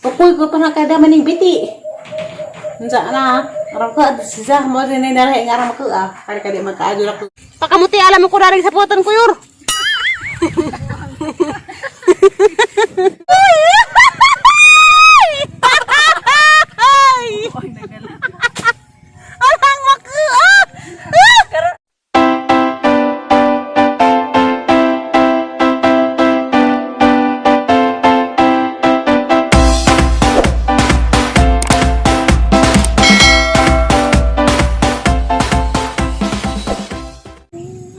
Kapoy ko pa na kada maning biti. Unsa na? Aram ka siya mo din na nga aram ko ah. Kaya kadi magkaadyo na ko. Pakamuti alam ko daring sa putan ko yor. Alang mako ah! Ah!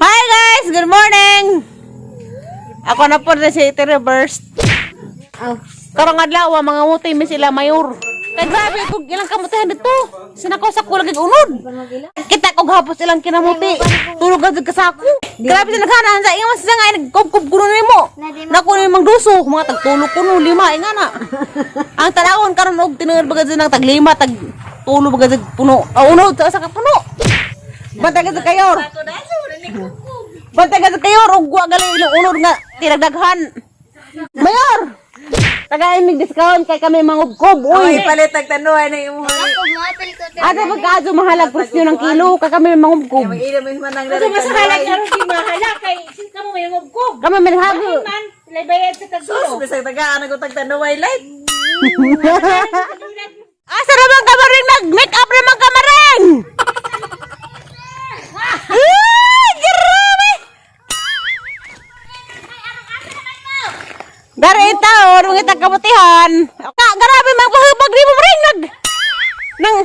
Hi guys! Good morning! Ako na po na si Ate Reverse. Oh. Karong adlaw mga muti mi sila mayor. Kay grabe kog ilang kamutihan dito. Sinako sa kulag unod. Kita kog hapos ilang kinamuti. Tulog ka jud ka sa ako. Grabe sa naghanan sa ingon sa nga nagkubkob kuno nimo. Nako ni mang duso mga tagtulo kuno lima inga na. Ang tanawon karon og tinuod baga jud ng tag lima tag tulo baga jud puno. Ah, unod sa ka puno. Bantay ka sa kayor. Bantay ka sa kayor og wa gali ilang unod nga tinagdaghan. Mayor! Tagain mig discount kay kami mangubkob. Uy, Uy, palit tagtanuan na imong Ate pagkaadyo mahalag presyo ng kilo kay kami mangubkob. Mag-inom yung manang Kasi mas mahala karon di mahala kay sin kamo may ngubkob. Kami manhago. Man, sila'y bayad sa Sus, tagtulo. bisag tagaan ako tagtanuay light. Asa naman kamaring nag-make up naman kamaring? Ay, grabe! Dari taon, mga tagkamutihan. Ka, grabe mang pahubag ni mo maring nag nang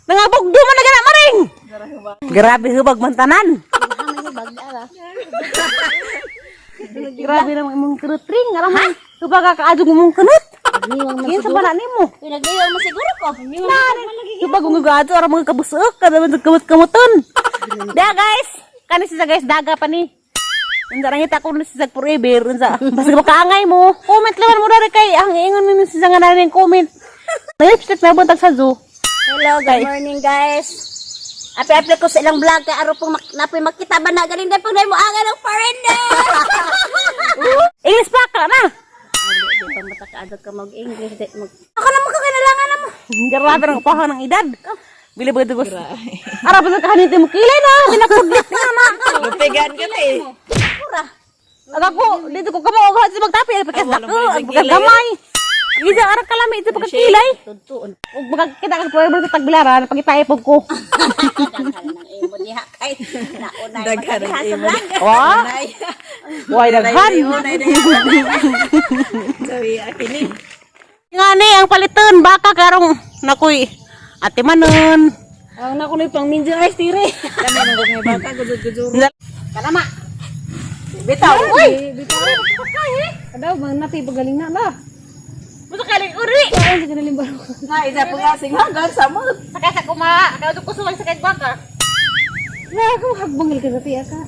nangabugdo man na gana maring. Grabe hubag man tanan. Grabe naman imong kunot ring, aram ha? Hubag ka kaadyo imong kunot. Kinsa ba na nimo? Pinagliwang mo siguro ko. Hubag ng gadyo aram mga kabusok kada man kamot kamoton. Da guys, kani siya guys daga pa ni. Unsa nangita ko ni siya forever unsa. Basta makaangay mo. Comment laman mo dere kay ang ingon ni siya nga naning comment. Lipstick na buntag sa zoo. Hello, good morning guys. Api-api ko sa ilang vlog kay aro pong napoy makita ba na galing dahil pag mo ang ng foreigner. English pa ka na. Di pa matakaadto ka mag-English di mag. Ako na mo ka kailangan na mo. Grabe ng upahan ng edad. Bili ba ito gusto? Ara pa sa kahanit mo kilay na. Pinakudlit na na. Lupigan ka na eh. Aga ko, dito ko kamo og sa magtapi pagkas dako, ag gamay. Isa ara kalami ito pagkakilay. Tudtuon. Ug magkita ka forever sa tagbilaran pagitaipog ko. Daghan ng imo diha kay naunay Daghan ang makadiha sa imo. vlog. Wa? Way daghan. Sabi, akin eh. Ngani ang paliton baka karong nakoy ate manon. Ang nako ni pang minjo ay tire. Kami nang kung baka, gudod-gudod. Kalama. Bitaw. Uy. Adaw, mga napi pagaling na la. Musa kaling uri. Ay, sa kanilang baro. Nga, isa po nga, singhagan sa mo. Sakay sa kuma, kay ko suway sakay baka. Na, ako hagbangil ka sa tiya ka.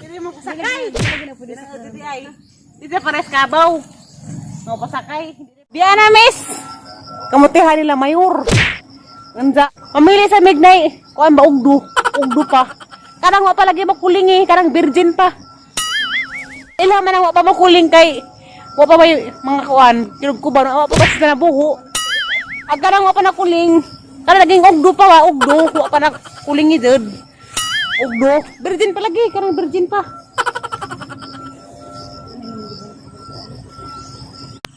Dili mo pasakay. Dito pares kabaw. Mo pasakay. Diana miss. Kamutihan nila mayor. Unsa? Pamili sa mignay. Kuan ba ugdo? Ugdo pa. Kanang wa pa lagi makuling eh, kanang virgin pa. Ila man ang wa pa makuling kay wa pa may mga kuan, kilog ko ba wa pa basta na buho. Ag kanang wa pa nakuling. Kanang naging ugdo pa wa, ugdo, wa pa na kuling ni jud. Ugdo, virgin pa lagi, kanang virgin pa.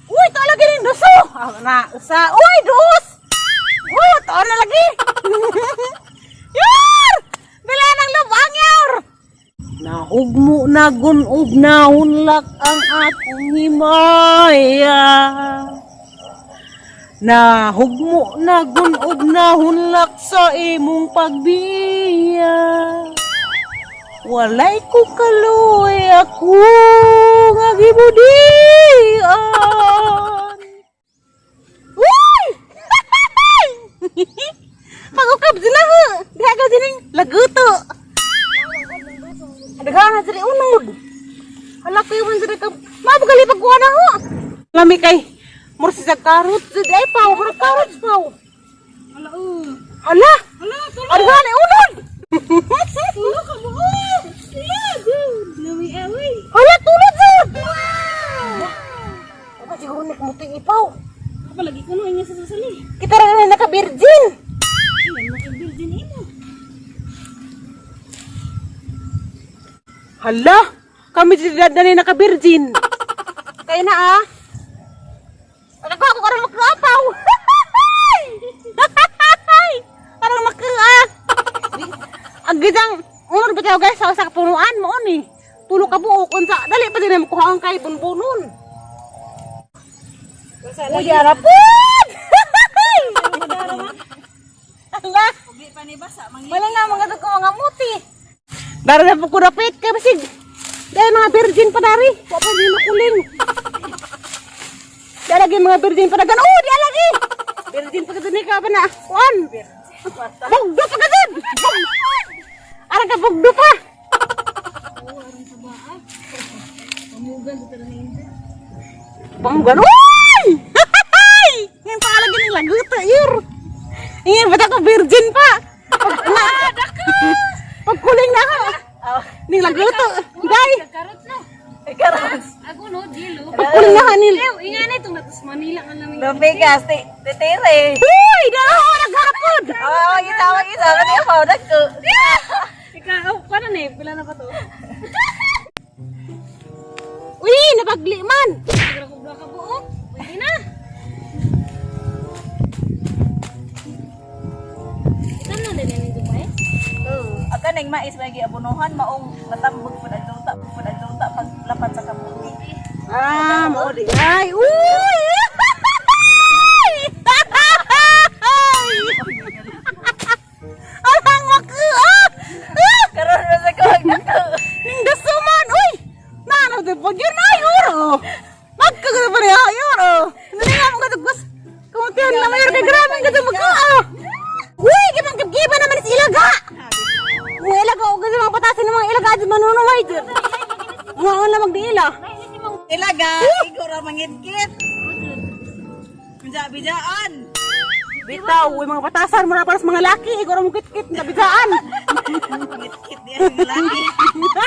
Uy, to lagi ning duso. Ah, na, usa. Uy, dus. Uy, to na lagi. Yor! Bila ng lubang, yor! Nahugmo na gunob na hunlak ang akong himaya. Nahugmo na gunob na hunlak sa imong pagbiya. Walay ko kaloy ako nga gibudian. Uy! Pagukab sila ho. Diha ka sining laguto. Daghan na sila unod. Hala ko yung sila ka. Mabagali pagkuha na ho. Lami kay mursi sa karot. Ay paw, murag karot paw. Hala, oh. Hala! Hala, tulo. Daghan ay unod. Tulo ka mo, oh. Lami, away. Hala, tulad jud. ni kamuti ipaw. Kapalagi ko no inya sa sasali. Kita ra na naka-virgin. Ilan mo kay virgin imo. Hala, kami si dad na naka-virgin. Kaya na ah. Ako ako karon makaapaw. Parang makaa. Ang gidang unod ba tayo guys sa usa ka punuan mo ni. Tulo ka buok unsa dali pa din na makuha ang kay bunbunon. Uy, ara pod. Ala. Wala nga mga ko mga muti. Dara na po ko rapit kay basig. Dahil mga virgin pa dari. Wa pa di makuling. Di lagi mga virgin pa dagan. Oh, di lagi. Virgin pa kadto ni ka pa na. Kuan. Bugdo pa kadto. Arang ka bugdo pa. Pamugan. Uy! Ngayon pa lagi ng laguta, yur. Ngayon ba't ako virgin pa? Pag, na, pagkuling na ako. Ning laguto. Day. Karot no. Karon. Ako no, dilo. Pagkuling na kanil. Ew, inga na itong natos Manila ka namin. Lumigas ti titire. Uy! Dalawa nagharapod. Oh, isa isa kani pa dagko. Ikaw, oh, paano na eh? Pila na ba to? Uy, nabagli man. Siguro ko ka buok. Pwede na. Itan na din yung Dubai. Oo. Aka ning mais may giabunuhan maong matambog pud ang duta, pud ang duta paglapat sa kamuti. Ah, mao di ay. Uy! Alang maku ah! Ah! Karon ra sa kawag dagko. Ning dasuman, uy! Naano di po yun ay oro. Magkagano pa niya ay oro. Hindi nga mo katugos. Kumutihan na mayor kay grabe ang katugos ko. Ah. Uy, gibang giba naman si ilaga. Mga ilaga og mga patasin ng mga ilaga di manunuway. Mga una magdiila. Ilaga, igo ra mangitgit. Bija-bijaan. Bitaw, uy, mga patasan mo na para sa mga laki, ikaw ra mo kit-kit na bigaan. Mangitgit diha ang laki. Mga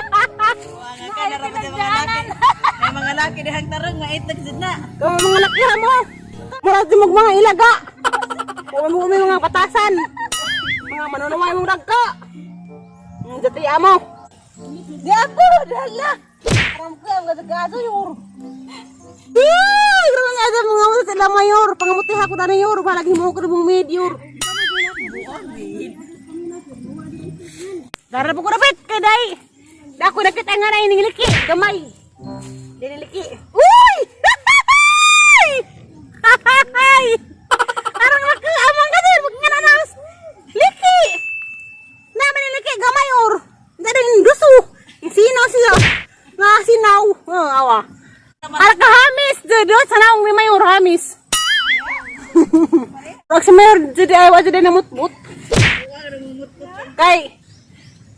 kana ra ba mga laki. May mga laki dihang tarong maitag jud na. Kung mga laki ra mo. Murag di mo mga ilaga. Kung mo may mga patasan. Mga manunuway mong dagko. Dati amo. Di ako, dala. Aram ko ang gado yor. Uy, grabe nga sa mga mga sila mayor. Pangamuti ako tani yor, palagi mo ko mong mid yor. Dara po ko rapit kay day. Dako nakita nga na ining liki, gamay. Diniliki. Uy! Hay! Arang laki amang gadir, wag nga na nas. Liki. Naman ni liki gamay or. Dali duso. Sino siya? Nga sinaw. Oh, awa. Ara ka hamis jud sa naong ni mayor hamis. Pag si mayor jud ay wa jud namutmut. Kay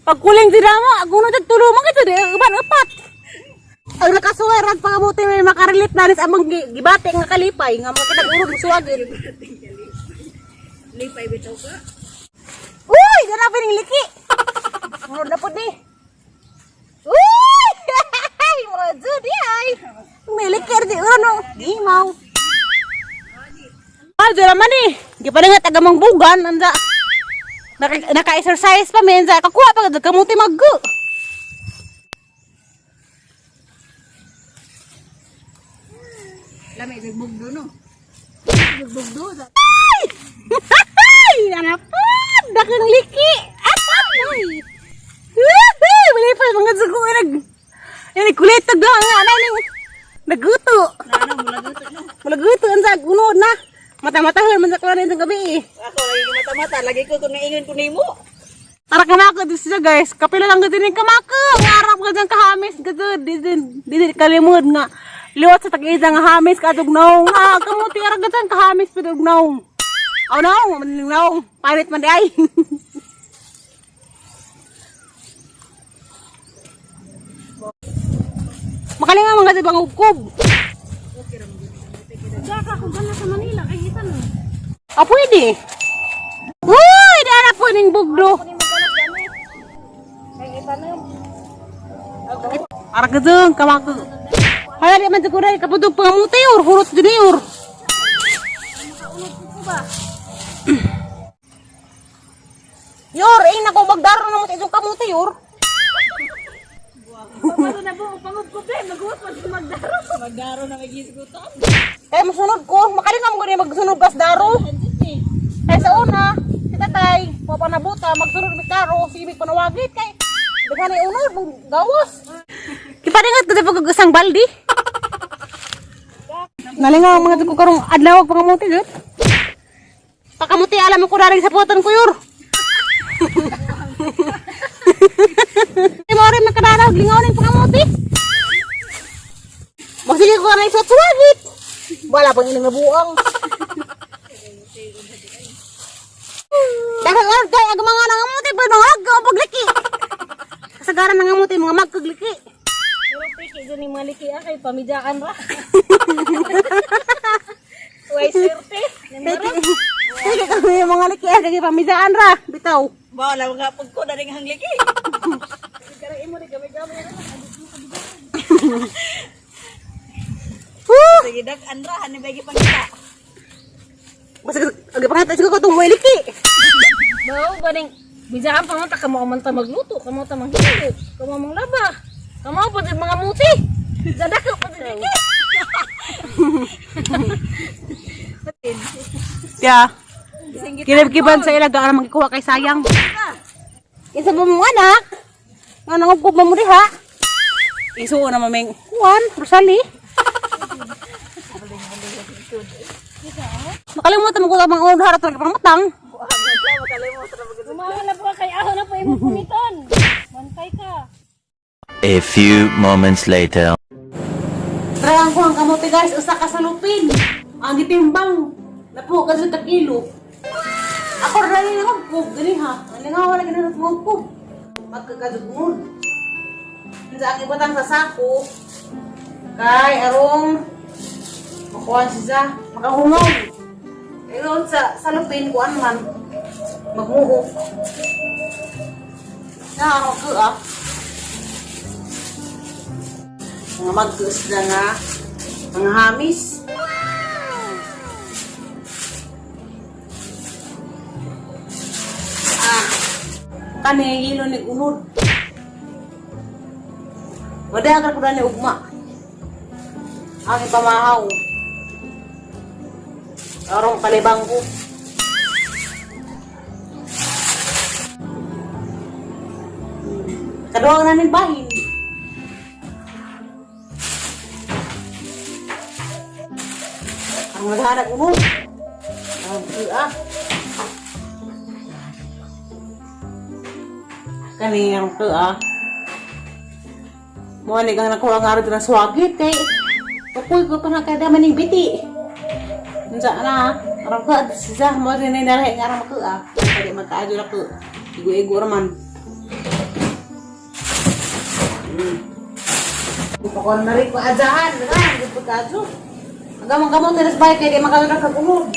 pagkuling jud mo, aguno jud tulo man jud uban upat. Ang nakasuway rag pangabuti may makarelate na rin sa amang gibati nga kalipay nga mga kitag-urog suwagin. Lipay bitaw ka. Uy, grabe ning liki. Murod na pud ni. Uy! Murod jud di ay. May liki di uro no. Gimaw. Ah, dira man ni. Gipalingat taga mangbugan anda. Naka, naka-exercise pa men sa kakuha pa gud kamuti maggo. Lami bugdo no. Ay! Ay! Anapod! Dakang liki! Ay! Woohoo! Wala pa mga dugo nag... Yan, kulit tag nga ano ning naguto. Ano mula guto no. Malaguto ang sa unod na. Mata-mata man sa kuan itong gabi eh. Ako lagi mata-mata, lagi ko kung naingon ko nimo. Tara kamako dito siya guys. Kapila lang gud ni kamako. Ang arap ka dyan kahamis gud di di di kalimod nga. Liwat sa tag-ida nga hamis kadug naong. Ah, kamuti ara gud dyan kahamis pidug naong. Aw naong, man naong. Parit man di ay. Makalinga mga di bang hubkob. Daka, kung gana sa Manila, kay itan no. Ah, pwede. Uy, dara po ning bugdo. Kay itan no. Ara gudong kamako. Hala Dali man ko dali kapudog pangamuti or hurot junior. Yor, eh nako magdaro na mo sa isong kamuti yor. Paano na buo pangub ko be, maguot pag magdaro. Magdaro na may gisgutan. Kaya masunod ko, makalinga mo gani magsunog gas daro. Kaya sa una, si tatay, papanabuta, magsunod mi karo, sige mi panawagit kay daghan ay unod, gawas. Kiparingat ko sa pag isang baldi. Nalingaw ang mga ko karong adlaw og pangamuti jud. Pakamuti alam mo ko daring sa putan ko yor. Mo rin makadaraw lingaw ning pangamuti. Magsige ko na isuot suwagit. Wala pang ilang nabuang. Daghang or kay ag mga nangamuti pa mga ang pagliki. Kasagaran nangamuti mga magkagliki. Pero piki dyan ni maliki ah, kay pamidyakan ra. Way swerte. Sige kami yung mga liki kay pamisaan ra bitaw. Wala nga pag ko na rin hangliki. Huh! Sige dag anra hani ba gipangita. Basta ag pangata siguro ko tong way liki. Bao baning bidyakan pa man ta kamo man ta magluto, kamo ta manghilo, kamo manglaba. Kamo pa din mga muti. Zadako pa din liki. Ya. Kinabkiban sa ilaga ara magikuha kay sayang. Isa ba mo anak? Nga nangugkob mo diha? Isuo na maming kuan, Rosalie. Makalimutan mo ko ang mga harap ng pangutang. Umahala po ka kay aho na po imong pumiton. Bantay ka. A few moments later. Try ko ang kamote guys, usa ka salupin. Ang gitimbang napo ka sa kilo. Ako ra rin ako kub gani ha. Ang wala gani na kub. Magkakadugmon. Sa aking butang sa sako kay arong makuha siya, makahungaw. Pero sa salupin kuan man magmuo. Na ako ko ah. Mga magkuos na nga mga hamis. Ah, kani hilo ni unod. Wala ka ko ni ugma. Ang ipamahaw. Arong palibang ko. Kaduha na ning bahin. Ang naghanap mo. Ang ah. Kani ang ah. Mo ni kang nakuha nga rin ng swagit kay Kapoy ko pa nakadama ning biti. Unsa na aron ka siya mo rin na dalahi nga aron ka ah. Kaya magkaadyo na ko. Igo-igo ra man. Ipakon na rin ko ajahan, na, hindi pagkaadyo. Agamang gamot na sa bahay kay di makadyo na kag-umod.